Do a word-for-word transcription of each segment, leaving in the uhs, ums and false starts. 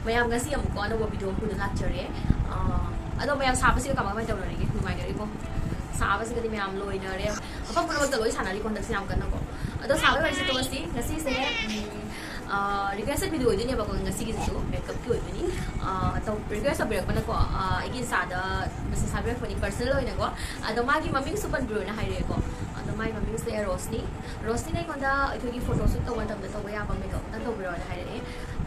ꯃꯌꯥꯝ, ꯉꯁꯤ ꯑꯃꯨꯛꯀꯣ ꯑꯅꯧꯕ ꯚꯤꯗꯤꯑꯣ ꯑꯃ ꯄꯨꯗꯨꯅ ꯂꯥꯛꯆꯔꯦ꯫ ꯑꯥ, ꯑꯗꯣ ꯃꯌꯥꯝ, ꯁꯥꯕꯁꯤꯒ ꯀꯃꯥꯏ ꯀꯃꯥꯏ ꯇꯧꯅꯔꯤꯒꯦ? ꯅꯨꯡꯉꯥꯏꯅꯔꯤꯕꯣ? ꯁꯥꯕꯁꯤꯒꯗꯤ ꯃꯌꯥꯝ ꯂꯣꯏꯅꯔꯦ꯫ ꯃꯐꯝ ꯄꯨꯝꯅꯃꯛꯇ ꯂꯣꯏ ꯁꯥꯟꯅꯔꯤꯀꯣ ꯍꯟꯗꯛꯁꯦ ꯌꯥꯝ ꯀꯟꯅꯀꯣ꯫ ꯑꯗꯣ ꯁꯥꯕꯒꯤ ꯋꯥꯔꯤꯁꯦ ꯇꯣꯛꯑꯁꯤ꯫ ꯉꯁꯤꯁꯦ, ꯎꯝ, ꯑꯥ, ꯔꯤꯀ꯭ꯋꯦꯁꯇꯦꯠ ꯚꯤꯗꯤꯑꯣ ꯑꯣꯏꯗꯣꯏꯅꯦꯕꯀꯣ ꯉꯁꯤꯒꯤꯁꯤꯁꯨ, ꯃꯦꯀꯞꯀꯤ ꯑꯣꯏꯗꯣꯏꯅꯤ꯫ ꯑꯥ, ꯇꯧ-, ꯔꯤꯀ꯭ꯋꯦꯁ ꯇꯧꯕꯤꯔꯛꯄꯅꯀꯣ, ꯑꯥ, ꯑꯩꯒꯤ ꯏꯟꯁꯇꯥꯗ ꯃꯦꯁꯦꯖ ꯊꯥꯕꯤꯔꯛꯄꯅꯤ ꯄꯔꯁꯅꯦꯜ ꯑꯣꯏꯅꯀꯣ꯫ ꯑꯗꯣ ꯃꯥꯒꯤ ꯃꯃꯤꯡꯁꯨ ꯄꯟꯕꯤꯔꯣꯅ ꯍꯥꯏꯔꯛꯑꯦꯀꯣ꯫ ꯑꯗꯣ ꯃꯥꯒꯤ ꯃꯃꯤꯡꯁꯦ ꯔꯣꯁꯅꯤ꯫ ꯔꯣꯁꯅꯤꯅ ꯑꯩꯉꯣꯟꯗ ꯑꯩꯈꯣꯏꯒꯤ ꯐꯣꯇꯣ ꯁꯨꯠ ꯇꯧꯕ ꯃꯇꯝꯗ ꯇꯧꯕ ꯌꯥꯕ ꯃꯦꯀꯞ ꯑꯝꯇ ꯇꯧꯕꯤꯔꯣꯅ ꯍꯥꯏꯔꯛꯑꯦ꯫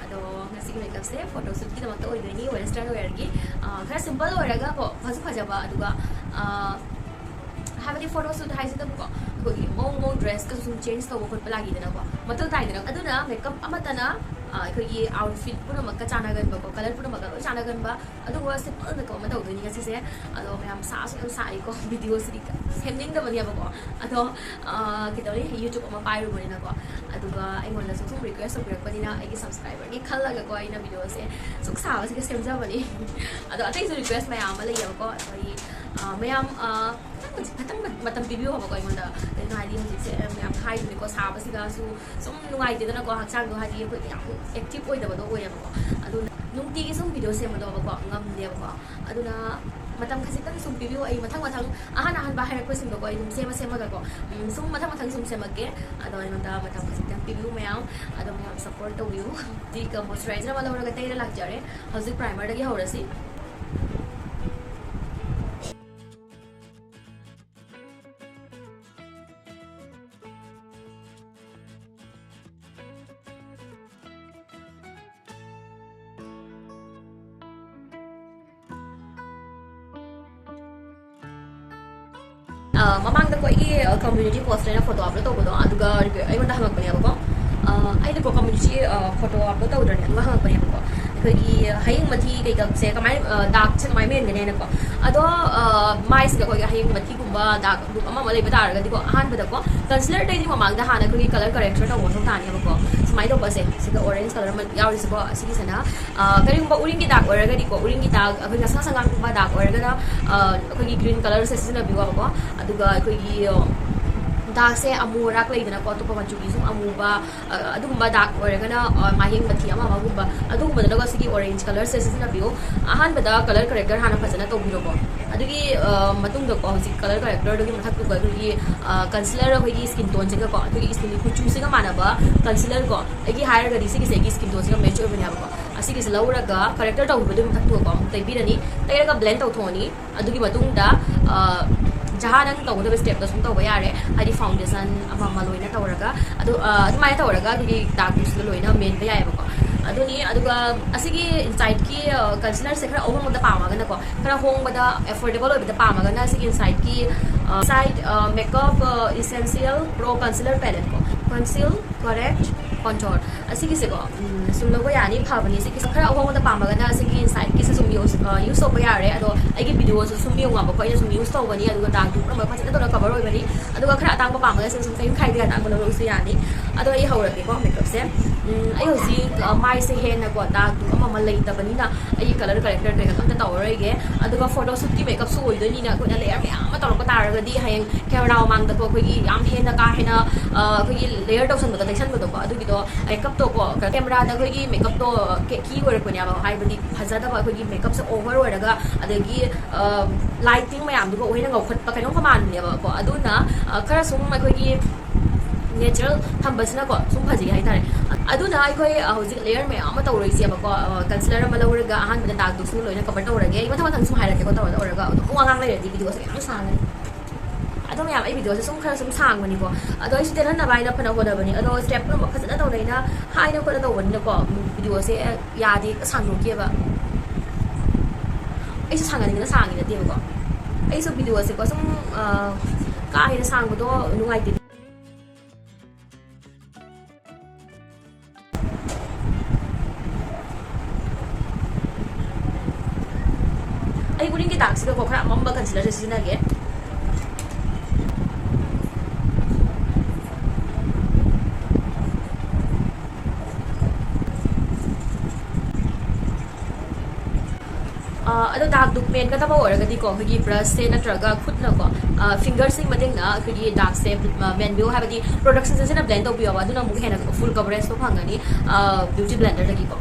ꯑꯗꯣ ꯉꯁꯤꯒꯤ ꯃꯦꯀꯞꯁꯦ ꯐꯣꯇꯣ ꯁꯨꯠꯀꯤꯗꯃꯛꯇ ꯑꯣꯏꯗꯣꯏꯅꯤ, ꯋꯦꯁꯇꯔꯟ ꯋꯦꯌꯔꯒꯤ꯫ ꯑꯥ, ꯈꯔ ꯁꯤꯝꯄꯜ ꯑꯣꯏꯔꯒꯀꯣ, ꯐꯁꯨ ꯐꯖꯕ, ꯑꯗꯨꯒ, ꯑꯥ, ꯍꯥꯏꯕꯗꯤ ꯐꯣꯇꯣ ꯁꯨꯠ ꯍꯥꯏꯁꯤꯗꯕꯨꯀꯣ ꯑꯩꯈꯣꯏꯒꯤ ꯃꯑꯣꯡ ꯃꯑꯣꯡ ꯗ꯭ꯔꯦꯁꯀꯁꯨ ꯁꯨꯝ ꯆꯦꯟꯖ ꯇꯧꯕ ꯈꯣꯠꯄ ꯂꯥꯛꯏꯗꯅꯀꯣ, ꯃꯊꯧ ꯇꯥꯏꯗꯅ꯫ ꯑꯗꯨꯅ ꯃꯦꯀꯞ ꯑꯃꯠꯇꯅ, ꯑꯥ, ꯑꯩꯈꯣꯏꯒꯤ ꯑꯥꯎꯠꯐꯤꯠ ꯄꯨꯝꯅꯃꯛꯀ ꯆꯥꯟꯅꯒꯟꯕꯀꯣ, ꯀꯂꯔ ꯄꯨꯝꯅꯃꯛꯀ ꯂꯣꯏ ꯆꯥꯟꯅꯒꯟꯕ ꯑꯗꯨꯒꯨꯝꯕ ꯁꯤꯝꯄꯜ ꯃꯦꯀꯞ ꯑꯃ ꯇꯧꯗꯣꯏꯅꯤ ꯉꯁꯤꯁꯦ꯫ ꯑꯗꯣ ꯃꯌꯥꯝ, ꯁꯥꯁꯨ ꯌꯥꯝ ꯁꯥꯏꯀꯣ, ꯚꯤꯗꯤꯑꯣꯁꯤꯗꯤ ꯁꯦꯝꯅꯤꯡꯗꯕꯅꯦꯕꯀꯣ꯫ ꯑꯗꯣ, ꯑꯥ, ꯀꯩꯗꯧꯅꯤ, YouTube ꯑꯃ ꯄꯥꯏꯔꯨꯕꯅꯤꯅꯀꯣ꯫ ꯑꯗꯨꯒ ꯑꯩꯉꯣꯟꯗꯁꯨ ꯁꯨꯝ ꯔꯤꯀ꯭ꯋꯦꯁ ꯇꯧꯕꯤꯔꯛꯄꯅꯤꯅ ꯑꯩꯒꯤ ꯁꯕꯁꯀ꯭ꯔꯥꯏꯕꯔꯅꯤ ꯈꯜꯂꯒꯀꯣ ꯑꯩꯅ ꯚꯤꯗꯤꯑꯣꯁꯦ ꯁꯨꯝ ꯁꯥꯕꯁꯤꯒ ꯁꯦꯝꯖꯕꯅꯤ꯫ ꯑꯗꯣ ꯑꯇꯩꯁꯨ ꯔꯤꯀ꯭ꯋꯦꯁ ꯃꯌꯥꯝ ꯑꯃ ꯂꯩꯌꯦꯕꯀꯣ꯫ ꯑꯩꯈꯣꯏ, ꯑꯥ, ꯃꯌꯥꯝ, ꯑꯥ, ꯈꯤꯇꯪ, ꯈꯤꯇꯪ ꯃꯇꯝ ꯄꯤꯕꯤꯌꯣ ꯍꯥꯏꯕꯀꯣ ꯑꯩꯉꯣꯟꯗ꯫ ꯀꯩꯅꯣ ꯍꯥꯏꯗꯤ ꯍꯧꯖꯤꯛꯁꯦ ꯃꯌꯥꯝ ꯍꯥꯏꯗꯨꯅꯤꯀꯣ, ꯁꯥꯕꯁꯤꯗꯁꯨ ꯁꯨꯝ ꯅꯨꯡꯉꯥꯏꯇꯦꯗꯅꯀꯣ, ꯍꯛꯆꯥꯡꯗꯣ ꯍꯥꯏꯗꯤ ꯑꯩꯈꯣꯏ ꯌꯥꯝ ꯑꯦꯛꯇꯤꯚ ꯑꯣꯏꯗꯕꯗꯣ ꯑꯣꯏꯌꯦꯕꯀꯣ꯫ ꯑꯗꯨꯅ ꯅꯨꯡꯇꯤꯒꯤ ꯁꯨꯝ ꯚꯤꯗꯤꯑꯣ ꯁꯦꯝꯕꯗꯣꯕꯀꯣ ꯉꯝꯗꯦꯕꯀꯣ꯫ ꯑꯗꯨꯅ ꯃꯇꯝ ꯈꯖꯤꯛꯇꯪ ꯁꯨꯝ ꯄꯤꯕꯤꯌꯨ꯫ ꯑꯩ ꯃꯊꯪ ꯃꯊꯪ ꯑꯍꯥꯟ ꯑꯍꯥꯟꯕ ꯍꯥꯏꯔꯛꯄꯁꯤꯡꯗꯣꯀꯣ ꯑꯩ ꯑꯗꯨꯝ ꯁꯦꯝꯃ ꯁꯦꯝꯃꯒꯀꯣ, ꯎꯝ, ꯁꯨꯝ ꯃꯊꯪ ꯃꯊꯪ ꯁꯨꯝ ꯁꯦꯝꯃꯛꯀꯦ꯫ ꯑꯗꯣ ꯑꯩꯉꯣꯟꯗ ꯃꯇꯝ ꯈꯖꯤꯛꯇꯪ ꯄꯤꯕꯤꯌꯨ ꯃꯌꯥꯝ꯫ ꯑꯗꯣ ꯃꯌꯥꯝ ꯁꯞꯄꯣꯔꯠ ꯇꯧꯕꯤꯌꯨ꯫ ꯍꯧꯖꯤꯛ ꯃꯣꯏꯆꯔꯥꯏꯖꯔ ꯑꯃ ꯂꯧꯔꯒ ꯇꯩꯔ ꯂꯥꯛꯆꯔꯦ꯫ ꯍꯧꯖꯤꯛ ꯄ꯭ꯔꯥꯏꯃꯔꯗꯒꯤ ꯍꯧꯔꯁꯤ꯫ ꯑ, ꯃꯃꯥꯡꯗꯀꯣ ꯑꯩꯒꯤ, ꯑ, ꯀꯝꯃ꯭ꯌꯨꯅꯤꯇꯤ ꯄꯣꯁꯇ ꯑꯩꯅ ꯐꯣꯇꯣ ꯑꯞꯂꯣꯗ ꯇꯧꯕꯗꯣ, ꯑꯗꯨꯒ ꯔꯤꯀ꯭ꯋꯦ-, ꯑꯩꯉꯣꯟꯗ ꯍꯪꯉꯛꯄꯅꯦꯕꯀꯣ꯫ ꯑ, ꯑꯩꯅꯀꯣ ꯀꯝꯃ꯭ꯌꯨꯅꯤꯇꯤ, ꯑ, ꯐꯣꯇꯣ ꯑꯞꯂꯣꯗ ꯇꯧꯗ꯭ꯔꯅꯦ, ꯑꯗꯨꯒ ꯍꯪꯉꯛꯄꯅꯦꯕꯀꯣ, ꯑꯩꯈꯣꯏꯒꯤ ꯍꯌꯤꯡ ꯃꯊꯤ ꯀꯩꯀꯥꯁꯦ ꯀꯃꯥꯏꯅ, ꯑ, ꯗꯥꯛꯁꯦ ꯀꯃꯥꯏꯅ ꯃꯦꯟꯒꯅꯤ ꯍꯥꯏꯅꯀꯣ꯫ ꯑꯗꯣ, ꯑ, ꯃꯥꯏꯁꯤꯗ ꯑꯩꯈꯣꯏꯒꯤ ꯍꯌꯤꯡ ꯃꯊꯤꯒꯨꯝꯕ ꯗꯥꯛ ꯑꯗꯨꯝ ꯑꯃ ꯑꯃ ꯂꯩꯕ ꯇꯥꯔꯒꯗꯤꯀꯣ, ꯑꯍꯥꯟꯕꯗꯀꯣ ꯀꯟꯁꯤꯂꯔ ꯇꯩꯗ꯭ꯔꯤ ꯃꯃꯥꯡꯗ ꯍꯥꯟꯅ ꯑꯩꯈꯣꯏꯒꯤ ꯀꯂꯔ ꯀꯔꯦꯛꯁꯟ ꯇꯧꯕ ꯃꯊꯧ ꯇꯥꯅꯦꯕꯀꯣ꯫ ꯁꯨꯃꯥꯏꯅ ꯇꯧꯕꯁꯦ, ꯁꯤꯗ ꯑꯣꯔꯦꯟꯖ ꯀꯂꯔ ꯑꯃ ꯌꯥꯎꯔꯤꯁꯤꯀꯣ, ꯑꯁꯤꯒꯤꯁꯤꯅ, ꯑ, ꯀꯔꯤꯒꯨꯝꯕ ꯎꯔꯤꯡꯒꯤ ꯗꯥꯛ ꯑꯣꯏꯔꯒꯗꯤꯀꯣ, ꯎꯔꯤꯡꯒꯤ ꯗꯥꯛ ꯑꯩꯈꯣꯏ ꯉꯁꯥ ꯁꯉꯥꯡꯒꯨꯝꯕ ꯗꯥꯛ ꯑꯣꯏꯔꯒꯅ, ꯑ, ꯑꯩꯈꯣꯏꯒꯤ ꯒ꯭ꯔꯤꯟ ꯀꯂꯔꯁꯦ ꯁꯤꯖꯤꯟꯅꯕꯤꯌꯣꯕꯀꯣ꯫ ꯑꯗꯨꯒ ꯑꯩꯈꯣꯏꯒꯤ, ꯑ, ꯗꯥꯛꯁꯦ ꯑꯃꯨ ꯑꯔꯥꯛ ꯂꯩꯗꯅꯀꯣ, ꯑꯇꯣꯞꯄ ꯃꯆꯨꯒꯤ ꯁꯨꯝ ꯑꯃꯨꯕ, ꯑ, ꯑꯗꯨꯒꯨꯝꯕ ꯗꯥꯛ ꯑꯣꯏꯔꯒꯅ, ꯑ, ꯃꯍꯤꯡ ꯃꯊꯤ ꯑꯃ ꯑꯃꯒꯨꯝꯕ, ꯑꯗꯨꯒꯨꯝꯕꯗꯅꯒ ꯁꯤꯒꯤ ꯑꯣꯔꯦꯟꯖ ꯀꯂꯔꯁꯦ ꯁꯤꯖꯤꯟꯅꯕꯤꯌꯨ꯫ ꯑꯍꯥꯟꯕꯗ ꯀꯂꯔ ꯀꯔꯦꯛꯇꯔ ꯍꯥꯟꯅ ꯐꯖꯅ ꯇꯧꯕꯤꯔꯣꯀꯣ꯫ ꯑꯗꯨꯒꯤ, ꯑ, ꯃꯇꯨꯡꯗꯀꯣ, ꯍꯧꯖꯤꯛ ꯀꯂꯔ ꯀꯔꯦꯛꯇꯔꯗꯨꯒꯤ ꯃꯊꯛꯇꯨꯒ ꯑꯩꯈꯣꯏꯒꯤ, ꯑ, ꯀꯟꯁꯤꯂꯔ, ꯑꯩꯈꯣꯏꯒꯤ ꯁ꯭ꯀꯤꯟ ꯇꯣꯟꯁꯤꯒꯀꯣ, ꯑꯩꯈꯣꯏꯒꯤ ꯁ꯭ꯀꯤꯟꯒꯤ ꯀꯨꯆꯨꯁꯤꯒ ꯃꯥꯟꯅꯕ ꯀꯟꯁꯤꯂꯔ ꯀꯣ, ꯑꯩꯒꯤ ꯍꯥꯏꯔꯒꯗꯤ ꯁꯤꯒꯤꯁꯦ ꯑꯩꯒꯤ ꯁ꯭ꯀꯤꯟ ꯇꯣꯟꯁꯤꯒ ꯃꯦꯠꯆ ꯑꯣꯏꯕꯅꯦꯕꯀꯣ꯫ ꯑꯁꯤꯒꯤꯁꯦ ꯂꯧꯔꯒ ꯀꯔꯦꯛꯇꯔ ꯇꯧꯈꯤꯕꯗꯨꯒꯤ ꯃꯊꯛꯇꯨꯒꯀꯣ ꯑꯃꯨꯛ ꯇꯩꯕꯤꯔꯅꯤ꯫ ꯇꯩꯔꯒ ꯕ꯭ꯂꯦꯟ ꯇꯧꯊꯣꯛꯑꯅꯤ꯫ ꯑꯗꯨꯒꯤ ꯃꯇꯨꯡꯗ, ꯑ, ꯖꯍꯥ ꯅꯪ ꯇꯧꯒꯗꯕ ꯁ꯭ꯇꯦꯞꯇꯣ ꯁꯨꯝ ꯇꯧꯕ ꯌꯥꯔꯦ꯫ ꯍꯥꯏꯗꯤ ꯐꯥꯎꯟꯗꯦꯁꯟ ꯑꯃ ꯑꯃ ꯂꯣꯏꯅ ꯇꯧꯔꯒ, ꯑꯗꯨ, ꯑ, ꯑꯗꯨꯃꯥꯏꯅ ꯇꯧꯔꯒ ꯑꯩꯈꯣꯏꯒꯤ ꯗꯥꯛꯇꯨꯁꯨ ꯂꯣꯏꯅ ꯃꯦꯟꯕ ꯌꯥꯏꯑꯕꯀꯣ꯫ ꯑꯗꯨꯅꯤ꯫ ꯑꯗꯨꯒ ꯑꯁꯤꯒꯤ ꯏꯟꯁꯥꯏꯠꯀꯤ, ꯑ, ꯀꯟꯁꯤꯂꯔꯁꯦ ꯈꯔ ꯑꯍꯣꯡꯕꯗ ꯄꯥꯝꯃꯒꯅꯀꯣ, ꯈꯔ ꯍꯣꯡꯕꯗ, ꯑꯦꯐꯣꯔꯗꯦꯕꯜ ꯑꯣꯏꯕꯗ ꯄꯥꯝꯃꯒꯅ ꯁꯤꯒꯤ ꯏꯟꯁꯥꯏꯠꯀꯤ, ꯑ, ꯁꯥꯏꯠ, ꯑ, ꯃꯦꯀꯞ, ꯑ, ꯏꯁꯦꯟꯁꯤꯌꯦꯜ ꯄ꯭ꯔꯣ ꯀꯟꯁꯤꯂꯔ ꯄꯦꯂꯦꯠꯀꯣ, ꯀꯟꯁꯤꯜ, ꯀꯔꯦꯛ, ꯀꯣꯟꯇꯣꯔ, ꯑꯁꯤꯒꯤꯁꯦꯀꯣ, ꯎꯝ, ꯁꯨꯝ ꯂꯧꯕ ꯌꯥꯅꯤ, ꯐꯕꯅꯤ꯫ ꯁꯤꯒꯤꯁꯦ ꯈꯔ ꯑꯍꯣꯡꯕꯗ ꯄꯥꯝꯃꯒꯅ ꯁꯤꯒꯤ ꯏꯟꯁꯥꯏꯠꯀꯤꯁꯦ ꯁꯨꯝ ꯌꯨꯁ, ꯑ, ꯌꯨꯁ ꯇꯧꯕ ꯌꯥꯔꯦ꯫ ꯑꯗꯣ ꯑꯩꯒꯤ ꯚꯤꯗꯤꯑꯣꯁꯨ ꯁꯨꯝ ꯌꯦꯡꯉꯣꯕꯀꯣ, ꯑꯩꯅ ꯁꯨꯝ ꯌꯨꯁ ꯇꯧꯕꯅꯤ, ꯑꯗꯨꯒ ꯗꯥꯛ ꯄꯨꯝꯅꯃꯛ ꯐꯖꯅ ꯇꯧꯅ ꯀꯚꯔ ꯑꯣꯏꯕꯅꯤ꯫ ꯑꯗꯨꯒ ꯈꯔ ꯑꯇꯥꯡꯕ ꯄꯥꯝꯃꯒꯅ ꯁꯨꯝ ꯀꯔꯤꯝ ꯈꯥꯏꯗꯦ, ꯑꯇꯥꯡꯕ ꯂꯧꯔꯁꯨ ꯌꯥꯅꯤ꯫ ꯑꯗꯣ ꯑꯩ ꯍꯧꯔꯒꯦꯀꯣ ꯃꯦꯀꯞꯁꯦ꯫ ꯎꯝ, ꯑꯩ ꯍꯧꯖꯤꯛ, ꯑ, ꯃꯥꯏꯁꯦ ꯍꯦꯟꯅꯀꯣ ꯗꯥꯛ ꯑꯃ ꯑꯃ ꯂꯩꯇꯕꯅꯤꯅ ꯑꯩ ꯀꯂꯔ ꯀꯔꯦꯛꯇꯔ ꯀꯩꯀꯥ ꯑꯝꯇ ꯇꯧꯔꯔꯣꯏꯒꯦ꯫ ꯑꯗꯨꯒ ꯐꯣꯇꯣ ꯁꯨꯠꯀꯤ ꯃꯦꯀꯞꯁꯨ ꯑꯣꯏꯗꯣꯏꯅꯤꯅ ꯑꯩꯈꯣꯏꯅ ꯂꯦꯌꯔ ꯃꯌꯥꯝ ꯑꯃ ꯇꯧꯔꯛꯄ ꯇꯥꯔꯒꯗꯤ ꯍꯌꯦꯡ ꯀꯦꯃꯦꯔꯥ ꯃꯃꯥꯡꯗꯀꯣ ꯑꯩꯈꯣꯏꯒꯤ ꯌꯥꯝ ꯍꯦꯟꯅ ꯀꯥ ꯍꯦꯟꯅ, ꯑ, ꯑꯩꯈꯣꯏꯒꯤ ꯂꯦꯌꯔ ꯇꯧꯁꯟꯕꯗꯣ, ꯇꯩꯁꯟꯕꯗꯣꯀꯣ, ꯑꯗꯨꯒꯤꯗꯣ ꯃꯦꯀꯞꯇꯣꯀꯣ ꯀꯦꯃꯦꯔꯥꯗ ꯑꯩꯈꯣꯏꯒꯤ ꯃꯦꯀꯞꯇꯣ ꯀꯤ ꯑꯣꯏꯔꯛꯄꯅꯦꯕ, ꯍꯥꯏꯕꯗꯤ ꯐꯖꯗꯕ ꯑꯩꯈꯣꯏꯒꯤ ꯃꯦꯀꯞꯁꯦ ꯑꯣꯚꯔ ꯑꯣꯏꯔꯒ ꯑꯗꯒꯤ, ꯑ, ꯂꯥꯏꯇꯤꯡ ꯃꯌꯥꯝꯗꯨꯒ ꯑꯩꯈꯣꯏꯅ ꯉꯧꯈꯠꯄ ꯀꯩꯅꯣꯝ ꯃꯥꯟꯕꯅꯦꯕꯀꯣ꯫ ꯑꯗꯨꯅ, ꯑ, ꯈꯔ ꯁꯨꯝ ꯑꯩꯈꯣꯏꯒꯤ ꯅꯦꯆꯔꯦꯜ ꯊꯝꯕꯁꯤꯅꯀꯣ ꯁꯨꯝ ꯐꯖꯩ ꯍꯥꯏꯇꯥꯔꯦ꯫ ꯑꯗꯨꯅ ꯑꯩꯈꯣꯏ, ꯑ, ꯍꯧꯖꯤꯛ ꯂꯦꯌꯔ ꯃꯌꯥꯝ ꯑꯃ ꯇꯧꯔꯣꯏꯁꯦꯕꯀꯣ꯫ ꯑ, ꯀꯟꯁꯤꯂꯔ ꯑꯃ ꯂꯧꯔꯒ ꯑꯍꯥꯟꯕꯗ ꯗꯥꯛꯇꯨꯁꯨ ꯂꯣꯏꯅ ꯀꯚꯔ ꯇꯧꯔꯒꯦ꯫ ꯑꯩ ꯃꯊꯪ ꯃꯊꯪ ꯁꯨꯝ ꯍꯥꯏꯔꯛꯀꯦꯀꯣ, ꯇꯧꯔ ꯇꯧꯔꯒ꯫ ꯑꯗꯣ ꯋꯥ ꯉꯥꯡ ꯂꯩꯔꯗꯤ ꯚꯤꯗꯤꯑꯣꯁꯦ ꯌꯥꯝ ꯁꯥꯡꯉꯅꯤ꯫ ꯑꯗꯣ ꯃꯌꯥꯝ, ꯑꯩ ꯚꯤꯗꯤꯑꯣꯁꯦ ꯁꯨꯝ ꯈꯔ ꯁꯨꯝ ꯁꯥꯡꯕꯅꯤꯀꯣ꯫ ꯑꯗꯣ ꯑꯩꯁꯨ ꯇꯦꯜꯍꯟꯅꯕ ꯍꯥꯏꯅ ꯐꯅ ꯍꯣꯠꯅꯕꯅꯤ꯫ ꯑꯗꯣ ꯁ꯭ꯇꯦꯞ ꯄꯨꯝꯅꯃꯛ ꯐꯖꯅ ꯇꯧꯅ ꯑꯩꯅ ꯍꯥꯏꯅ ꯈꯣꯠꯅ ꯇꯧꯕꯅꯤꯅꯀꯣ, ꯎꯝ, ꯚꯤꯗꯤꯑꯣꯁꯦ ꯌꯥꯗꯦ, ꯁꯥꯡꯗꯣꯛꯈꯤꯑꯕ꯫ ꯑꯩꯁꯨ ꯁꯥꯡꯍꯟꯅꯤꯡꯗꯅ ꯁꯥꯡꯉꯤ ꯅꯠꯇꯦꯕꯀꯣ꯫ ꯑꯩꯁꯨ ꯚꯤꯗꯤꯑꯣꯁꯦꯀꯣ ꯁꯨꯝ, ꯑ, ꯀꯥ ꯍꯦꯟꯅ ꯁꯥꯡꯕꯗꯣ ꯅꯨꯡꯉꯥꯏꯇꯦ꯫ ꯑꯩ ꯎꯔꯤꯡꯒꯤ ꯗꯥꯛꯁꯤꯗꯀꯣ ꯈꯔ ꯑꯃꯝꯕ ꯀꯟꯁꯤꯂꯔꯁꯦ ꯁꯤꯖꯤꯟꯅꯒꯦ꯫ ꯑ, ꯑꯗꯣ ꯗꯥꯛꯇꯨ ꯃꯦꯟꯒꯗꯕ ꯑꯣꯏꯔꯒꯗꯤꯀꯣ, ꯑꯩꯈꯣꯏꯒꯤ ꯕ꯭ꯔꯁꯁꯦ ꯅꯠꯇ꯭ꯔꯒ ꯈꯨꯠꯅꯀꯣ, ꯐꯤꯡꯒꯔꯁꯤꯡ ꯃꯇꯦꯡꯅ ꯑꯩꯈꯣꯏꯒꯤ ꯗꯥꯛꯁꯦ ꯃꯦꯟꯕꯤꯌꯨ, ꯍꯥꯏꯕꯗꯤ ꯄ꯭ꯔꯣꯗꯛꯁꯤꯡꯁꯦ ꯁꯤꯅ ꯕ꯭ꯂꯦꯟ ꯇꯧꯕꯤꯌꯣꯕ, ꯑꯗꯨꯅ ꯑꯃꯨꯛ ꯍꯦꯟꯅ ꯐꯨꯜ ꯀꯕꯔꯦꯖꯇꯣ ꯐꯪꯒꯅꯤ ꯕ꯭ꯌꯨꯇꯤ ꯕ꯭ꯂꯦꯟꯗꯔꯗꯒꯤꯀꯣ꯫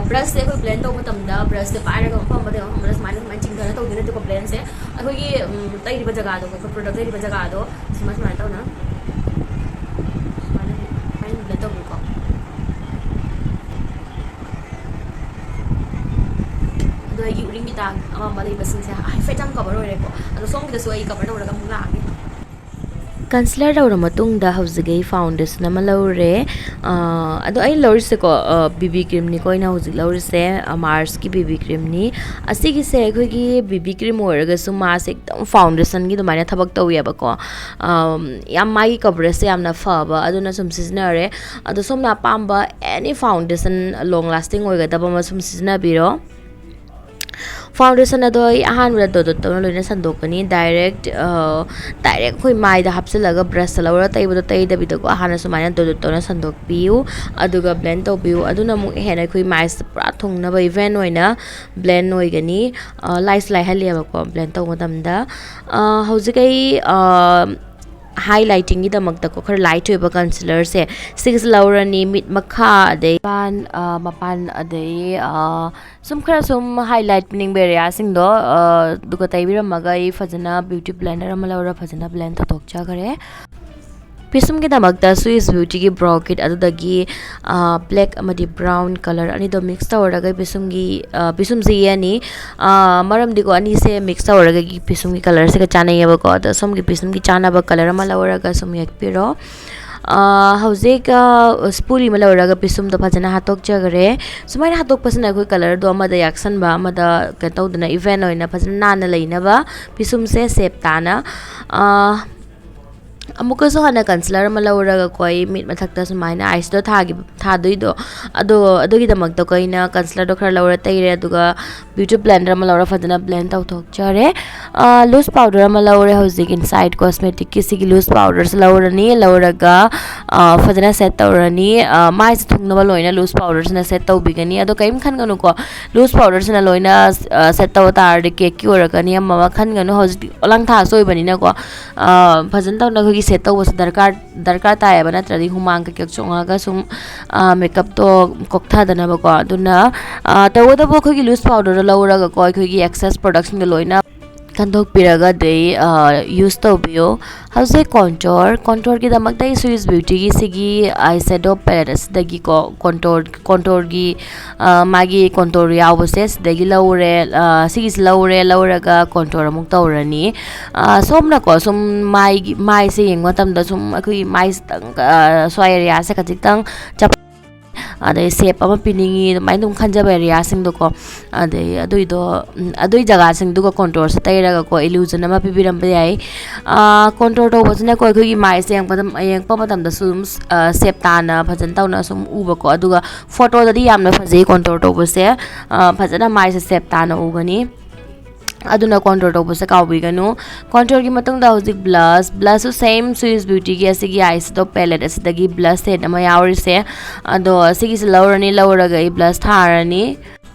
ꯕ꯭ꯔꯁꯁꯦ ꯑꯩꯈꯣꯏ ꯕ꯭ꯂꯦꯟ ꯇꯧꯕ ꯃꯇꯝꯗ ꯕ꯭ꯔꯁꯁꯦ ꯄꯥꯏꯔꯒ ꯃꯐꯝ ꯑꯃꯗꯒꯤ ꯃꯐꯝ ꯑꯃꯗ ꯁꯨꯃꯥꯏꯅ ꯁꯨꯃꯥꯏꯅ ꯆꯤꯡꯊꯅ ꯇꯧꯗꯣꯏ ꯅꯠꯇꯦꯀꯣ꯫ ꯕ꯭ꯂꯦꯟꯁꯦ ꯑꯩꯈꯣꯏꯒꯤ ꯇꯩꯔꯤꯕ ꯖꯒꯥꯗꯣ, ꯑꯩꯈꯣꯏ ꯄ꯭ꯔꯣꯗꯛ ꯇꯩꯔꯤꯕ ꯖꯒꯥꯗꯣ ꯁꯨꯃꯥꯏ ꯁꯨꯃꯥꯏꯅ ꯇꯧꯅ ꯁꯨꯃꯥꯏꯅ ꯁꯨꯃꯥꯏꯅ ꯕ꯭ꯂꯦꯟ ꯇꯧꯕꯤꯀꯣ꯫ ꯑꯗꯣ ꯑꯩꯒꯤ ꯎꯔꯤꯡꯒꯤ ꯗꯥꯛ ꯑꯃ ꯑꯃ ꯂꯩꯕꯁꯤꯡꯁꯦ ꯍꯥꯏꯐꯦꯠꯇꯪ ꯀꯕꯔ ꯑꯣꯏꯔꯦꯀꯣ꯫ ꯑꯗꯣ ꯁꯣꯝꯒꯤꯗꯁꯨ ꯑꯩ ꯀꯕꯔ ꯇꯧꯔꯒ ꯑꯃꯨꯛ ꯂꯥꯛꯑꯒꯦ꯫ ꯀꯟꯁꯤꯂꯔ ꯇꯧꯔ ꯃꯇꯨꯡꯗ ꯍꯧꯖꯤꯛ ꯑꯩ ꯐꯥꯎꯟꯗꯦꯁꯟ ꯑꯃ ꯂꯧꯔꯦ꯫ ꯑꯗꯣ ꯑꯩꯅ ꯂꯧꯔꯤꯁꯦꯀꯣ, ꯕꯤ ꯕꯤ ꯀ꯭ꯔꯤꯝꯅꯤꯀꯣ ꯑꯩꯅ ꯍꯧꯖꯤꯛ ꯂꯧꯔꯤꯁꯦ, ꯃꯥꯔꯁꯀꯤ ꯕꯤ ꯕꯤ ꯀ꯭ꯔꯤꯝꯅꯤ꯫ ꯑꯁꯤꯒꯤꯁꯦ ꯑꯩꯈꯣꯏꯒꯤ ꯕꯤ ꯕꯤ ꯀ꯭ꯔꯤꯝ ꯑꯣꯏꯔꯒꯁꯨ ꯃꯥꯁꯦ ꯈꯤꯇꯪ ꯐꯥꯎꯟꯗꯦꯁꯟꯒꯤ ꯑꯗꯨꯃꯥꯏꯅ ꯊꯕꯛ ꯇꯧꯋꯦꯕꯀꯣ꯫ ꯌꯥꯝ ꯃꯥꯒꯤ ꯀꯕꯔꯦꯖꯁꯦ ꯌꯥꯝꯅ ꯐꯕ, ꯑꯗꯨꯅ ꯁꯨꯝ ꯁꯤꯖꯤꯟꯅꯔꯦ꯫ ꯑꯗꯣ ꯁꯣꯝꯅ ꯑꯄꯥꯝꯕ ꯑꯦꯅꯤ ꯐꯥꯎꯟꯗꯦꯁꯟ ꯂꯣꯡ ꯂꯥꯁꯇꯤꯡ ꯑꯣꯏꯒꯗꯕ ꯑꯃ ꯁꯨꯝ ꯁꯤꯖꯤꯟꯅꯕꯤꯔꯣ꯫ ꯐꯥꯎꯟꯗꯦꯁꯟ ꯑꯗꯣ ꯑꯩ ꯑꯍꯥꯟꯕꯗ ꯗꯣꯠ ꯗꯣꯠ ꯇꯧꯅ ꯂꯣꯏꯅ ꯁꯟꯗꯣꯛꯀꯅꯤ꯫ ꯗꯥꯏꯔꯦꯛ ꯗꯥꯏꯔꯦꯛ ꯑꯩꯈꯣꯏ ꯃꯥꯏꯗ ꯍꯥꯞꯆꯤꯜꯂꯒ ꯕ꯭ꯔꯁꯇ ꯂꯧꯔ ꯇꯩꯕꯗꯣ ꯇꯩꯗꯕꯤꯗꯀꯣ, ꯍꯥꯟꯅ ꯁꯨꯃꯥꯏꯅ ꯗꯣꯠ ꯗꯣꯠ ꯇꯧꯅ ꯁꯟꯗꯣꯛꯄꯤꯌꯨ꯫ ꯑꯗꯨꯒ ꯕ꯭ꯂꯦꯟ ꯇꯧꯕꯤꯌꯨ꯫ ꯑꯗꯨꯅ ꯑꯃꯨꯛ ꯍꯦꯟꯅ ꯑꯩꯈꯣꯏ ꯃꯥꯏꯁꯦ ꯄꯨꯔꯥ ꯊꯨꯡꯅꯕ ꯏꯚꯦꯟ ꯑꯣꯏꯅ ꯕ꯭ꯂꯦꯟ ꯑꯣꯏꯒꯅꯤ꯫ ꯂꯥꯏꯁꯨ ꯂꯥꯏꯍꯜꯂꯦꯕꯀꯣ ꯕ꯭ꯂꯦꯟ ꯇꯧꯕ ꯃꯇꯝꯗ꯫ ꯍꯧꯖꯤꯛ ꯑꯩ ꯍꯥꯏ ꯂꯥꯏꯇꯤꯡꯒꯤꯗꯃꯛꯇꯀꯣ ꯈꯔ ꯂꯥꯏꯠ ꯑꯣꯏꯕ ꯀꯟꯁꯤꯂꯔꯁꯦ ꯁꯤꯒꯤꯁꯦ ꯂꯧꯔꯅꯤ꯫ ꯃꯤꯠ ꯃꯈꯥ, ꯑꯗꯩ ꯃꯄꯥꯟ, ꯃꯄꯥꯟ, ꯑꯗꯩ ꯁꯨꯝ ꯈꯔ ꯁꯨꯝ ꯍꯥꯏꯂꯥꯏꯠ ꯄꯤꯅꯤꯡꯕ ꯑꯦꯔꯤꯌꯥꯁꯤꯡꯗꯣ ꯑꯗꯨꯒ ꯇꯩꯕꯤꯔꯝꯃꯒ ꯑꯩ ꯐꯖꯅ ꯕ꯭ꯌꯨꯇꯤ ꯕ꯭ꯂꯦꯟꯗꯔ ꯑꯃ ꯂꯧꯔ ꯐꯖꯅ ꯕ꯭ꯂꯦꯟ ꯇꯧꯊꯣꯛꯆꯈꯔꯦ꯫ ꯄꯤꯁꯨꯝꯒꯤꯗꯃꯛꯇ ꯁ꯭ꯋꯤꯁ ꯕ꯭ꯌꯨꯇꯤꯒꯤ ꯕ꯭ꯔꯣ ꯀꯤꯠ ꯑꯗꯨꯗꯒꯤ ꯕ꯭ꯂꯦꯛ ꯑꯃꯗꯤ ꯕ꯭ꯔꯥꯎꯟ ꯀꯂꯔ ꯑꯅꯤꯗꯣ ꯃꯤꯛꯁ ꯇꯧꯔꯒ ꯄꯤꯁꯨꯝꯒꯤ ꯄꯤꯁꯨꯝꯁꯦ ꯌꯦꯛꯑꯅꯤ꯫ ꯃꯔꯝꯗꯤꯀꯣ ꯑꯅꯤꯁꯦ ꯃꯤꯛꯁ ꯇꯧꯔꯒ ꯄꯤꯁꯨꯝꯒꯤ ꯀꯂꯔꯁꯤꯒ ꯆꯥꯟꯅꯩꯌꯦꯕꯀꯣ꯫ ꯑꯗꯣ ꯁꯣꯝꯒꯤ ꯄꯤꯁꯨꯝꯒꯤ ꯆꯥꯟꯅꯕ ꯀꯂꯔ ꯑꯃ ꯂꯧꯔꯒ ꯁꯨꯝ ꯌꯦꯛꯄꯤꯔꯣ꯫ ꯍꯧꯖꯤꯛ ꯁ꯭ꯄꯨꯂꯤ ꯑꯃ ꯂꯧꯔꯒ ꯄꯤꯁꯨꯝꯗꯣ ꯐꯖꯅ ꯍꯥꯠꯇꯣꯛꯆꯈꯔꯦ꯫ ꯁꯨꯃꯥꯏꯅ ꯍꯥꯠꯇꯣꯛꯄꯁꯤꯅ ꯑꯩꯈꯣꯏ ꯀꯂꯔꯗꯣ ꯑꯃꯗ ꯌꯥꯛꯁꯟꯕ, ꯑꯃꯗ ꯀꯩꯅꯣ ꯇꯧꯗꯅ ꯏꯚꯦꯟ ꯑꯣꯏꯅ ꯐꯖꯅ ꯅꯥꯟꯅ ꯂꯩꯅꯕ ꯄꯤꯁꯨꯝꯁꯦ ꯁꯦꯞ ꯇꯥꯅ ꯑꯃꯨꯛꯀꯁꯨ ꯍꯟꯅ ꯀꯟꯁꯤꯂꯔ ꯑꯃ ꯂꯧꯔꯒꯀꯣ, ꯑꯩ ꯃꯤꯠ ꯃꯊꯛꯇ ꯁꯨꯃꯥꯏꯅ ꯑꯥꯏꯁꯇꯣ ꯊꯥꯈꯤꯕ, ꯊꯥꯗꯣꯏꯗꯣ, ꯑꯗꯣ ꯑꯗꯨꯒꯤꯗꯃꯛꯇꯀꯣ ꯑꯩꯅ ꯀꯟꯁꯤꯂꯔꯗꯣ ꯈꯔ ꯂꯧꯔ ꯇꯩꯔꯦ꯫ ꯑꯗꯨꯒ ꯕ꯭ꯌꯨꯇꯤ ꯕ꯭ꯂꯦꯟꯗꯔ ꯑꯃ ꯂꯧꯔ ꯐꯖꯅ ꯕ꯭ꯂꯦꯟ ꯇꯧꯊꯣꯛꯆꯔꯦ꯫ ꯂꯨꯁ ꯄꯥꯎꯗꯔ ꯑꯃ ꯂꯧꯔꯦ꯫ ꯍꯧꯖꯤꯛ ꯏꯟꯁꯥꯏꯠ ꯀꯣꯁꯃꯦꯇꯤꯛꯀꯤ ꯁꯤꯒꯤ ꯂꯨꯁ ꯄꯥꯎꯗꯔꯁꯦ ꯂꯧꯔꯅꯤ꯫ ꯂꯧꯔꯒ ꯐꯖꯅ ꯁꯦꯠ ꯇꯧꯔꯅꯤ꯫ ꯃꯥꯏꯁꯦ ꯊꯨꯡꯅꯕ ꯂꯣꯏꯅ ꯂꯨꯁ ꯄꯥꯎꯗꯔꯁꯤꯅ ꯁꯦꯠ ꯇꯧꯕꯤꯒꯅꯤ꯫ ꯑꯗꯣ ꯀꯔꯤꯝ ꯈꯟꯒꯅꯨꯀꯣ, ꯂꯨꯁ ꯄꯥꯎꯗꯔꯁꯤꯅ ꯂꯣꯏꯅ ꯁꯦꯠ ꯇꯧꯕ ꯇꯥꯔꯗꯤ ꯀꯦꯛꯀꯤ ꯑꯣꯏꯔꯛꯀꯅꯤ꯫ ꯑꯃ ꯑꯃ ꯈꯟꯒꯅꯨ, ꯍꯧꯖꯤꯛꯇꯤ ꯑꯣꯂꯥꯡ ꯊꯥꯁꯨ ꯑꯣꯏꯕꯅꯤꯅꯀꯣ꯫ ꯐꯖꯅ ꯇꯧꯅ ꯑꯩꯈꯣꯏꯒꯤ ꯁꯦꯠ ꯇꯧꯕꯁꯦ ꯗꯔꯀꯥꯔ ꯗꯔꯀꯥꯔ ꯇꯥꯏꯌꯦꯕ, ꯅꯠꯇ꯭ꯔꯗꯤ ꯍꯨꯃꯥꯡ ꯀꯩꯀꯩ ꯆꯣꯡꯉꯒ ꯁꯨꯝ ꯃꯦꯀꯞꯇꯣ ꯀꯣꯛꯊꯗꯅꯕꯀꯣ꯫ ꯑꯗꯨꯅ ꯇꯧꯕꯇꯕꯨ ꯑꯩꯈꯣꯏꯒꯤ ꯂꯨꯁ ꯄꯥꯎꯗꯔꯗꯣ ꯂꯧꯔꯒꯀꯣ, ꯑꯩꯈꯣꯏꯒꯤ ꯑꯦꯛꯁꯦꯁ ꯄ꯭ꯔꯣꯗꯛꯁꯤꯡꯗꯣ ꯂꯣꯏꯅ ꯀꯟꯊꯣꯛꯄꯤꯔꯒ ꯑꯗꯩ ꯌꯨꯁ ꯇꯧꯕꯤꯌꯣ꯫ ꯍꯧꯖꯤꯛ ꯀꯣꯟꯇꯣꯔ ꯀꯣꯟꯇꯣꯔꯒꯤꯗꯃꯛꯇ ꯑꯩ ꯁ꯭ꯋꯤꯁ ꯕ꯭ꯌꯨꯇꯤꯒꯤ ꯁꯤꯒꯤ ꯑꯥꯏ ꯁꯦꯗꯣ ꯄꯦꯂꯦꯠ ꯑꯁꯤꯗꯒꯤꯀꯣ, ꯀꯣꯟꯇꯣꯔ ꯀꯣꯟꯇꯣꯔꯒꯤ ꯃꯥꯒꯤ ꯀꯣꯟꯇꯣꯔ ꯌꯥꯎꯕꯁꯦ ꯁꯤꯗꯒꯤ ꯂꯧꯔꯦ꯫ ꯁꯤꯒꯤꯁꯤ ꯂꯧꯔꯦ꯫ ꯂꯧꯔꯒ ꯀꯣꯟꯇꯣꯔ ꯑꯃꯨꯛ ꯇꯧꯔꯅꯤ꯫ ꯁꯣꯝꯅꯀꯣ ꯁꯨꯝ ꯃꯥꯏꯒꯤ ꯃꯥꯏꯁꯦ ꯌꯦꯡꯕ ꯃꯇꯝꯗ ꯁꯨꯝ ꯑꯩꯈꯣꯏꯒꯤ ꯃꯥꯏꯁꯤꯗꯪ, ꯁ꯭ꯋꯥꯏ ꯑꯦꯔꯤꯌꯥꯁꯦ ꯈꯖꯤꯛꯇꯪ ꯆꯞ ꯑꯗꯩ ꯁꯦꯞ ꯑꯃ ꯄꯤꯅꯤꯡꯉꯤ ꯑꯗꯨꯃꯥꯏꯅ ꯑꯗꯨꯝ ꯈꯟꯖꯕ ꯑꯦꯔꯤꯌꯥꯁꯤꯡꯗꯣꯀꯣ꯫ ꯑꯗꯩ ꯑꯗꯨꯏꯗꯣ, ꯑꯗꯨꯏ ꯖꯒꯥꯁꯤꯡꯗꯨꯒ ꯀꯣꯟꯇꯣꯔꯁꯦ ꯇꯩꯔꯒꯀꯣ ꯏꯂꯨꯖꯟ ꯑꯃ ꯄꯤꯕꯤꯔꯝꯕ ꯌꯥꯏ꯫ ꯀꯣꯟꯇꯣꯔ ꯇꯧꯕꯁꯤꯅꯀꯣ ꯑꯩꯈꯣꯏꯒꯤ ꯃꯥꯏꯁꯦ ꯌꯦꯡꯕꯗ, ꯌꯦꯡꯉꯛꯄ ꯃꯇꯝꯗꯁꯨ ꯑꯗꯨꯝ ꯁꯦꯞ ꯇꯥꯅ ꯐꯖꯅ ꯇꯧꯅ ꯁꯨꯝ ꯎꯕꯀꯣ꯫ ꯑꯗꯨꯒ ꯐꯣꯇꯣꯗꯗꯤ ꯌꯥꯝꯅ ꯐꯖꯩ ꯀꯣꯟꯇꯣꯔ ꯇꯧꯕꯁꯦ꯫ ꯐꯖꯅ ꯃꯥꯏꯁꯦ ꯁꯦꯞ ꯇꯥꯅ ꯎꯒꯅꯤ꯫ ꯑꯗꯨꯅ ꯀꯣꯟꯇꯣꯔ ꯇꯧꯕꯁꯦ ꯀꯥꯎꯕꯤꯒꯅꯨ꯫ ꯀꯣꯟꯇꯣꯔꯒꯤ ꯃꯇꯨꯡꯗ ꯍꯧꯖꯤꯛ ꯕ꯭ꯂꯁ ꯕ꯭ꯂꯁꯁꯨ ꯁꯦꯝ ꯁ꯭ꯋꯤꯁ ꯕ꯭ꯌꯨꯇꯤꯒꯤ ꯑꯁꯤꯒꯤ ꯑꯥꯏꯁꯦꯗꯣ ꯄꯦꯂꯦꯠ ꯑꯁꯤꯗꯒꯤ ꯕ꯭ꯂꯁ ꯁꯦꯠ ꯑꯃ ꯌꯥꯎꯔꯤꯁꯦ꯫ ꯑꯗꯣ ꯑꯁꯤꯒꯤꯁꯤ ꯂꯧꯔꯅꯤ꯫ ꯂꯧꯔꯒ ꯑꯩ ꯕ꯭ꯂꯁ ꯊꯥꯔꯅꯤ꯫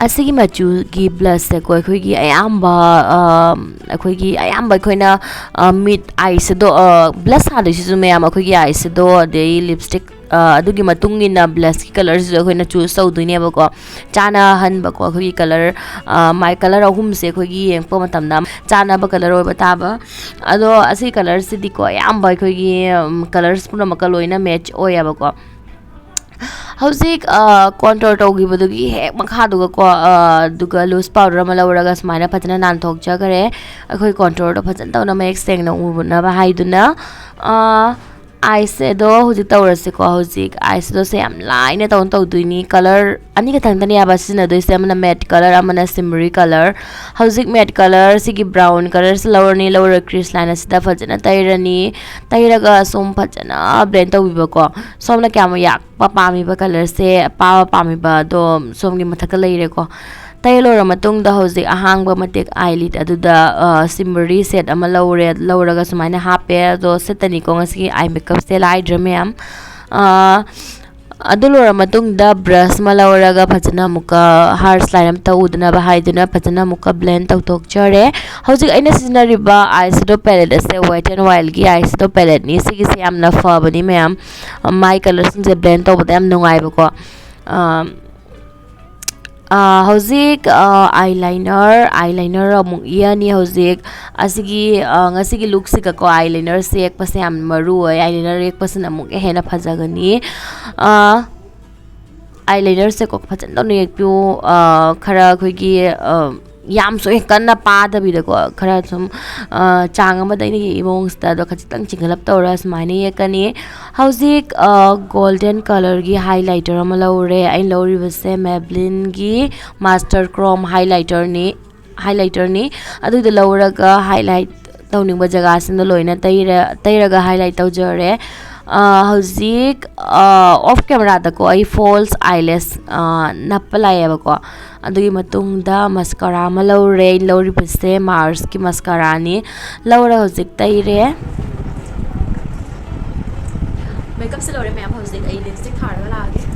ꯑꯁꯤꯒꯤ ꯃꯆꯨꯒꯤ ꯕ꯭ꯂꯁꯁꯦꯀꯣ ꯑꯩꯈꯣꯏꯒꯤ ꯑꯌꯥꯝꯕ ꯑꯩꯈꯣꯏꯒꯤ ꯑꯌꯥꯝꯕ ꯑꯩꯈꯣꯏꯅ ꯃꯤꯠ ꯑꯥꯏꯁꯦꯗꯣ ꯕ꯭ꯂꯁ ꯊꯥꯗꯣꯏꯁꯤꯁꯨ ꯃꯌꯥꯝ ꯑꯩꯈꯣꯏꯒꯤ ꯑꯥꯏꯁꯦꯗꯣ ꯑꯗꯩ ꯂꯤꯞꯁꯇꯤꯛ ꯑꯗꯨꯒꯤ ꯃꯇꯨꯡ ꯏꯟꯅ ꯕ꯭ꯂꯁꯀꯤ ꯀꯂꯔꯁꯤꯁꯨ ꯑꯩꯈꯣꯏꯅ ꯆꯨꯁ ꯇꯧꯗꯣꯏꯅꯦꯕꯀꯣ꯫ ꯆꯥꯅꯍꯟꯕꯀꯣ ꯑꯩꯈꯣꯏꯒꯤ ꯀꯂꯔ ꯃꯥꯏ ꯀꯂꯔ ꯑꯍꯨꯝꯁꯦ ꯑꯩꯈꯣꯏꯒꯤ ꯌꯦꯡꯉꯛꯄ ꯃꯇꯝꯗ ꯆꯥꯅꯕ ꯀꯂꯔ ꯑꯣꯏꯕ ꯇꯥꯕ꯫ ꯑꯗꯣ ꯑꯁꯤ ꯀꯂꯔꯁꯤꯗꯤꯀꯣ ꯑꯌꯥꯝꯕ ꯑꯩꯈꯣꯏꯒꯤ ꯀꯂꯔꯁ ꯄꯨꯝꯅꯃꯛꯀ ꯂꯣꯏꯅ ꯃꯦꯠꯆ ꯑꯣꯏꯌꯦꯕꯀꯣ꯫ ꯍꯧꯖꯤꯛ ꯀꯣꯟꯇꯣꯔ ꯇꯧꯈꯤꯕꯗꯨꯒꯤ ꯍꯦꯛ ꯃꯈꯥꯗꯨꯒꯀꯣ ꯑꯗꯨꯒ ꯂꯨꯁ ꯄꯥꯎꯗꯔ ꯑꯃ ꯂꯧꯔꯒ ꯁꯨꯃꯥꯏꯅ ꯐꯖꯅ ꯅꯥꯟꯊꯣꯛꯆꯈ꯭ꯔꯦ꯫ ꯑꯩꯈꯣꯏ ꯀꯣꯟꯇꯣꯔꯗꯣ ꯐꯖꯅ ꯇꯧꯅ ꯃꯌꯦꯛ ꯁꯦꯡꯅ ꯎꯅꯕ ꯍꯥꯏꯗꯨꯅ꯫ ꯑꯥꯏ ꯁꯦꯗꯣ ꯍꯧꯖꯤꯛ ꯇꯧꯔꯁꯤꯀꯣ꯫ ꯍꯧꯖꯤꯛ ꯑꯥꯏ ꯁꯦꯗꯣꯁꯦ ꯌꯥꯝ ꯂꯥꯏꯅ ꯇꯧꯅ ꯇꯧꯗꯣꯏꯅꯤ꯫ ꯀꯂꯔ ꯑꯅꯤ ꯈꯛꯇꯪꯗꯅꯦꯕ ꯁꯤꯖꯤꯟꯅꯗꯣꯏꯁꯦ, ꯑꯃꯅ ꯃꯦꯠ ꯀꯂꯔ, ꯑꯃꯅ ꯁꯤꯃꯔꯤ ꯀꯂꯔ꯫ ꯍꯧꯖꯤꯛ ꯃꯦꯠ ꯀꯂꯔ, ꯁꯤꯒꯤ ꯕ꯭ꯔꯥꯎꯟ ꯀꯂꯔꯁꯤ ꯂꯧꯔꯅꯤ꯫ ꯂꯧꯔꯒ ꯀ꯭ꯔꯤꯁ ꯂꯥꯏꯟ ꯑꯁꯤꯗ ꯐꯖꯅ ꯇꯩꯔꯅꯤ꯫ ꯇꯩꯔꯒ ꯁꯨꯝ ꯐꯖꯅ ꯕ꯭ꯂꯦꯟ ꯇꯧꯕꯤꯕꯀꯣ꯫ ꯁꯣꯝꯅ ꯀꯌꯥꯝ ꯌꯥꯛꯄ ꯄꯥꯝꯃꯤꯕ, ꯀꯂꯔꯁꯦ ꯑꯄꯥꯕ ꯄꯥꯝꯃꯤꯕ, ꯑꯗꯣ ꯁꯣꯝꯒꯤ ꯃꯊꯛꯇ ꯂꯩꯔꯦꯀꯣ꯫ ꯇꯩ ꯂꯣꯏꯔ ꯃꯇꯨꯡꯗ ꯍꯧꯖꯤꯛ ꯑꯍꯥꯡꯕ ꯃꯇꯦꯛ ꯑꯥꯏ ꯂꯤꯠ ꯑꯗꯨꯗ, ꯑ, ꯁꯤꯃꯔꯤ ꯁꯦꯠ ꯑꯃ ꯂꯧꯔꯦ꯫ ꯂꯧꯔꯒ ꯁꯨꯃꯥꯏꯅ ꯍꯥꯞꯄꯦ꯫ ꯑꯗꯣ ꯁꯦꯠꯇꯅꯤꯀꯣ ꯉꯁꯤꯒꯤ ꯑꯥꯏ ꯃꯦꯀꯞꯁꯦ ꯂꯥꯏꯗ꯭ꯔ ꯃꯌꯥꯝ꯫ ꯑ, ꯑꯗꯨ ꯂꯣꯏꯔ ꯃꯇꯨꯡꯗ ꯕ꯭ꯔꯁ ꯑꯃ ꯂꯧꯔꯒ ꯐꯖꯅ ꯑꯃꯨꯛꯀ ꯍꯥꯔꯁ ꯂꯥꯏꯟ ꯑꯝꯇ ꯎꯗꯅꯕ ꯍꯥꯏꯗꯨꯅ ꯐꯖꯅ ꯑꯃꯨꯛꯀ ꯕ꯭ꯂꯦꯟ ꯇꯧꯊꯣꯛꯆꯔꯦ꯫ ꯍꯧꯖꯤꯛ ꯑꯩꯅ ꯁꯤꯖꯤꯟꯅꯔꯤꯕ ꯑꯥꯏ ꯁꯦꯗꯣ ꯄꯦꯂꯦꯠ ꯑꯁꯦ ꯋꯦꯠ ꯑꯦꯟ ꯋꯥꯏꯜꯒꯤ ꯑꯥꯏ ꯁꯦꯗꯣ ꯄꯦꯂꯦꯠꯅꯤ꯫ ꯁꯤꯒꯤꯁꯦ ꯌꯥꯝꯅ ꯐꯕꯅꯤ ꯃꯌꯥꯝ꯫ ꯃꯥꯏ ꯀꯂꯔꯁꯤꯡꯁꯦ ꯕ꯭ꯂꯦꯟ ꯇꯧꯕꯗ ꯌꯥꯝ ꯅꯨꯡꯉꯥꯏꯕꯀꯣ꯫ ꯑ, ꯑ, ꯍꯧꯖꯤꯛ, ꯑ, ꯑꯥꯏ ꯂꯥꯏꯅꯔ, ꯑꯥꯏ ꯂꯥꯏꯅꯔ ꯑꯃꯨꯛ ꯌꯦꯛꯑꯅꯤ ꯍꯧꯖꯤꯛ꯫ ꯑꯁꯤꯒꯤ, ꯑ, ꯉꯁꯤꯒꯤ ꯂꯨꯛꯁꯤꯒꯀꯣ ꯑꯥꯏ ꯂꯥꯏꯅꯔꯁꯦ ꯌꯦꯛꯄꯁꯦ ꯌꯥꯝ ꯃꯔꯨ ꯑꯣꯏ꯫ ꯑꯥꯏ ꯂꯥꯏꯅꯔ ꯌꯦꯛꯄꯁꯤꯅ ꯑꯃꯨꯛꯀ ꯍꯦꯟꯅ ꯐꯖꯒꯅꯤ꯫ ꯑ, ꯑꯥꯏ ꯂꯥꯏꯅꯔꯁꯦꯀꯣ ꯐꯖꯅ ꯇꯧꯅ ꯌꯦꯛꯄꯤꯌꯨ꯫ ꯑ, ꯈꯔ ꯑꯩꯈꯣꯏꯒꯤ, ꯑ, ꯌꯥꯝꯁꯨ ꯍꯦꯛ ꯀꯟꯅ ꯄꯥꯗꯕꯤꯗꯀꯣ, ꯈꯔ ꯁꯨꯝ, ꯑ, ꯆꯥꯡ ꯑꯃꯗ ꯑꯩꯅ ꯌꯦꯛꯏ ꯃꯑꯣꯡꯁꯤꯗ ꯑꯗꯣ ꯈꯖꯤꯛꯇꯪ ꯆꯤꯡꯈꯠꯂꯞ ꯇꯧꯔ ꯁꯨꯃꯥꯏꯅ ꯌꯦꯛꯀꯅꯤ꯫ ꯍꯧꯖꯤꯛ, ꯑ, ꯒꯣꯜꯗꯦꯟ ꯀꯂꯔꯒꯤ ꯍꯥꯏꯂꯥꯏꯇꯔ ꯑꯃ ꯂꯧꯔꯦ꯫ ꯑꯩꯅ ꯂꯧꯔꯤꯕꯁꯦ ꯃꯦꯕ꯭ꯂꯤꯟꯒꯤ ꯃꯥꯁꯇꯔ ꯀ꯭ꯔꯣꯝ ꯍꯥꯏꯂꯥꯏꯇꯔꯅꯤ, ꯍꯥꯏꯂꯥꯏꯇꯔꯅꯤ꯫ ꯑꯗꯨꯗꯣ ꯂꯧꯔꯒ ꯍꯥꯏꯂꯥꯏꯠ ꯇꯧꯅꯤꯡꯕ ꯖꯒꯥꯁꯤꯡꯗꯣ ꯂꯣꯏꯅ ꯇꯩꯔ-, ꯇꯩꯔꯒ ꯍꯥꯏꯂꯥꯏꯠ ꯇꯧꯖꯔꯦ꯫ ꯑ, ꯍꯧꯖꯤꯛ, ꯑ, ꯑꯣꯐ ꯀꯦꯃꯦꯔꯥꯗꯀꯣ ꯑꯩ ꯐꯣꯜꯁ ꯑꯥꯏꯂꯦꯁ, ꯑ, ꯅꯞꯄ ꯂꯥꯛꯑꯦꯕꯀꯣ꯫ ꯑꯗꯨꯒꯤ ꯃꯇꯨꯡꯗ ꯃꯁꯀꯔꯥ ꯑꯃ ꯂꯧꯔꯦ꯫ ꯑꯩꯅ ꯂꯧꯔꯤꯕꯁꯦ ꯃꯥꯔꯁꯀꯤ ꯃꯁꯀꯔꯥꯅꯤ꯫ ꯂꯧꯔ ꯍꯧꯖꯤꯛ ꯇꯩꯔꯦ꯫ ꯃꯦꯀꯞꯁꯦ ꯂꯣꯏꯔꯦ ꯃꯌꯥꯝ, ꯍꯧꯖꯤꯛ ꯑꯩ ꯂꯤꯞꯁꯇꯤꯛ ꯊꯥꯔꯒ ꯂꯥꯛꯑꯒꯦ꯫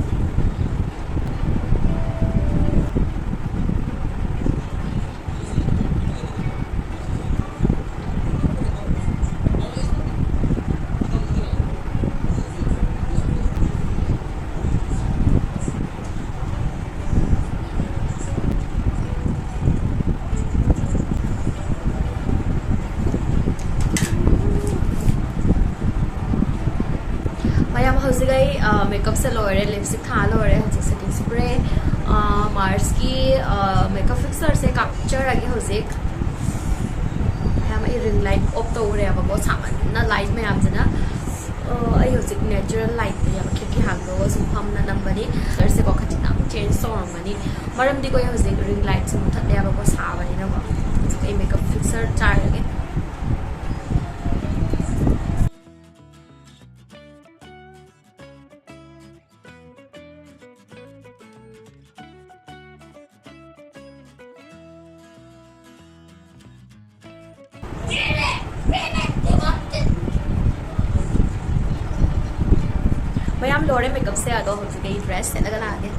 ꯃꯌꯥꯝ, ꯍꯧꯖꯤꯛ ꯑꯩ, ꯑ, ꯃꯦꯀꯞꯁꯦ ꯂꯣꯏꯔꯦ, ꯂꯤꯞꯁꯇꯤꯛ ꯊꯥ ꯂꯣꯏꯔꯦ꯫ ꯍꯧꯖꯤꯛ ꯁꯦꯇꯤꯡ ꯁ꯭ꯄ꯭ꯔꯦ, ꯑ, ꯃꯥꯔꯁꯀꯤ, ꯑ, ꯃꯦꯀꯞ ꯐꯤꯛꯁꯔꯁꯦ ꯀꯥꯞꯆꯔꯒꯦ ꯍꯧꯖꯤꯛ꯫ ꯃꯌꯥꯝ, ꯑꯩ ꯔꯤꯡ ꯂꯥꯏꯠ ꯑꯣꯐ ꯇꯧꯔꯦꯕꯀꯣ, ꯁꯥꯃꯟꯅ ꯂꯥꯏꯠ ꯃꯌꯥꯝꯁꯤꯅ꯫ ꯑꯣ, ꯑꯩ ꯍꯧꯖꯤꯛ natural lightꯇꯅꯦꯕ, ꯈꯤꯔꯀꯤ ꯍꯥꯡꯗꯣꯛꯑꯒ ꯁꯨꯝ ꯐꯝꯅ ꯅꯝꯕꯅꯤ꯫ ꯀꯂꯔꯁꯦꯀꯣ ꯈꯖꯤꯛꯇꯪ change ꯇꯧꯔꯝꯒꯅꯤ, ꯃꯔꯝꯗꯤꯀꯣ ꯑꯩ ꯍꯧꯖꯤꯛ ring lightꯁꯦ ꯃꯨꯊꯠꯂꯦꯕꯀꯣ, ꯁꯥꯕꯅꯤꯅꯀꯣ꯫ ꯍꯧꯖꯤꯛ ꯑꯩ makeup fixer ꯆꯥꯏꯔꯒꯦ꯫ ꯃꯌꯥꯝ ꯂꯣꯏꯔꯦ makeupꯁꯦ, ꯑꯗꯣ ꯍꯧꯖꯤꯛ ꯑꯩ dress ꯁꯦꯠꯂꯒ ꯂꯥꯛꯑꯒꯦ꯫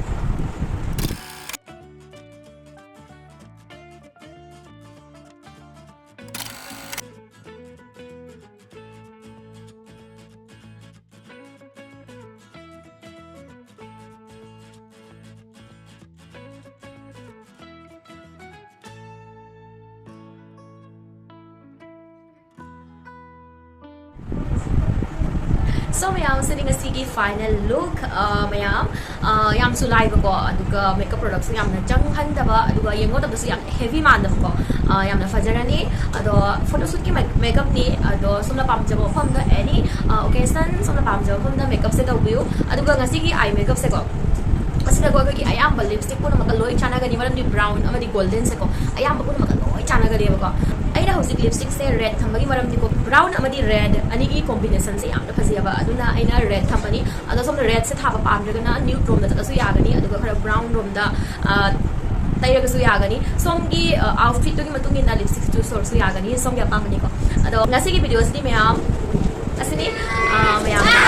So ꯃꯌꯥꯝ, ꯁꯤꯅꯤ ꯉꯁꯤꯒꯤ final look꯫ ꯑ, ꯃꯌꯥꯝ, ꯑ, ꯌꯥꯝꯁꯨ ꯂꯥꯏꯕꯀꯣ, ꯑꯗꯨꯒ makeup productꯁꯨ ꯌꯥꯝꯅ ꯆꯪꯍꯟꯗꯕ, ꯑꯗꯨꯒ ꯌꯦꯡꯕ ꯃꯇꯝꯗꯁꯨ ꯌꯥꯝ heavy ꯃꯥꯟꯗꯕꯀꯣ꯫ ꯑ, ꯌꯥꯝꯅ ꯐꯖꯔꯅꯤ꯫ ꯑꯗꯣ photoshootꯀꯤ ꯃꯦ-, makeupꯅꯤ꯫ ꯑꯗꯣ ꯁꯣꯝꯅ ꯄꯥꯝꯖꯕ ꯃꯐꯝꯗ, any, ꯑ, occasion ꯁꯣꯝꯅ ꯄꯥꯝꯖꯕ ꯃꯐꯝꯗ makeupꯁꯦ ꯇꯧꯕꯤꯌꯨ꯫ ꯑꯗꯨꯒ ꯉꯁꯤꯒꯤ eye makeupꯁꯦꯀꯣ, ꯑꯁꯤꯗꯀꯣ ꯑꯩꯈꯣꯏꯒꯤ ꯑꯌꯥꯝꯕ lipstick ꯄꯨꯝꯅꯃꯛꯀ ꯂꯣꯏ ꯆꯥꯟꯅꯒꯅꯤ, ꯃꯔꯝꯗꯤ brown ꯑꯃꯗꯤ goldenꯁꯦꯀꯣ ꯑꯌꯥꯝꯕ ꯄꯨꯝꯅꯃꯛꯀ ꯂꯣꯏ ꯆꯥꯟꯅꯒꯅꯦꯕꯀꯣ꯫ ꯑꯩꯅ ꯍꯧꯖꯤꯛ lipstickꯁꯦ red ꯊꯝꯕꯒꯤ ꯃꯔꯝꯗꯤꯀꯣ, brown ꯑꯃꯗꯤ red ꯑꯅꯤꯒꯤ combinationꯁꯦ ꯌꯥꯝꯅ ꯐꯖꯩꯑꯕ, ꯑꯗꯨꯅ ꯑꯩꯅ red ꯊꯝꯕꯅꯤ꯫ ꯑꯗꯣ ꯁꯣꯝꯅ redꯁꯦ ꯊꯥꯕ ꯄꯥꯝꯗ꯭ꯔꯒꯅ nude ꯔꯣꯝꯗ ꯆꯠꯂꯁꯨ ꯌꯥꯒꯅꯤ, ꯑꯗꯨꯒ ꯈꯔ brown ꯔꯣꯝꯗ, ꯑ, ꯇꯩꯔꯒꯁꯨ ꯌꯥꯒꯅꯤ꯫ ꯁꯣꯝꯒꯤ, ꯑ, outfitꯇꯨꯒꯤ ꯃꯇꯨꯡ ꯏꯟꯅ lipstick choose ꯇꯧꯔꯁꯨ ꯌꯥꯒꯅꯤ, ꯁꯣꯝꯒꯤ ꯑꯄꯥꯝꯕꯅꯤꯀꯣ꯫ ꯑꯗꯣ ꯉꯁꯤꯒꯤ videoꯁꯤꯗꯤ ꯃꯌꯥꯝ ꯑꯁꯤꯅꯤ꯫ ꯑ, ꯃꯌꯥꯝꯅ,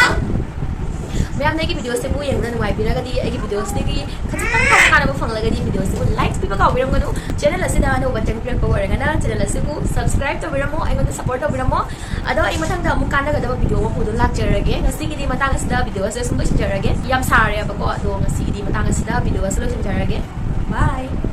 ꯃꯌꯥꯝꯅ ꯑꯩꯒꯤ videoꯁꯤꯕꯨ ꯌꯦꯡꯕꯗ ꯅꯨꯡꯉꯥꯏꯕꯤꯔꯒꯗꯤ ꯑꯩꯒꯤ videoꯁꯤꯗꯒꯤ ꯈꯖꯤꯛꯇꯪ ꯀꯥꯟꯅꯕ ꯐꯪꯂꯒꯗꯤ videoꯁꯤꯕꯨ like ꯄꯤꯕ ꯀꯥꯎꯕꯤꯔꯝꯒꯅꯨ꯫ Channel ꯑꯁꯤꯗ ꯑꯅꯧꯕ ꯆꯪꯕꯤꯔꯛꯄ ꯑꯣꯏꯔꯒꯅ channel ꯑꯁꯤꯕꯨ subscribe ꯇꯧꯕꯤꯔꯝꯃꯣ, ꯑꯩꯉꯣꯟꯗ support ꯇꯧꯕꯤꯔꯝꯃꯣ꯫ ꯑꯗꯣ ꯑꯩ ꯃꯊꯪꯗ ꯑꯃꯨꯛ ꯀꯥꯟꯅꯒꯗꯕ video ꯑꯃ ꯄꯨꯗꯨꯅ ꯂꯥꯛꯆꯔꯒꯦ꯫ ꯉꯁꯤꯒꯤꯗꯤ ꯃꯇꯥꯡ ꯑꯁꯤꯗ video ꯑꯁꯦ ꯁꯨꯝ ꯂꯣꯏꯁꯤꯟꯖꯔꯒꯦ꯫ ꯌꯥꯝ ꯁꯥꯔꯦꯕꯀꯣ, ꯑꯗꯣ ꯉꯁꯤꯒꯤꯗꯤ ꯃꯇꯥꯡ ꯑꯁꯤꯗ video ꯑꯁꯦ ꯂꯣꯏꯁꯤꯟꯖꯔꯒꯦ꯫ Bye꯫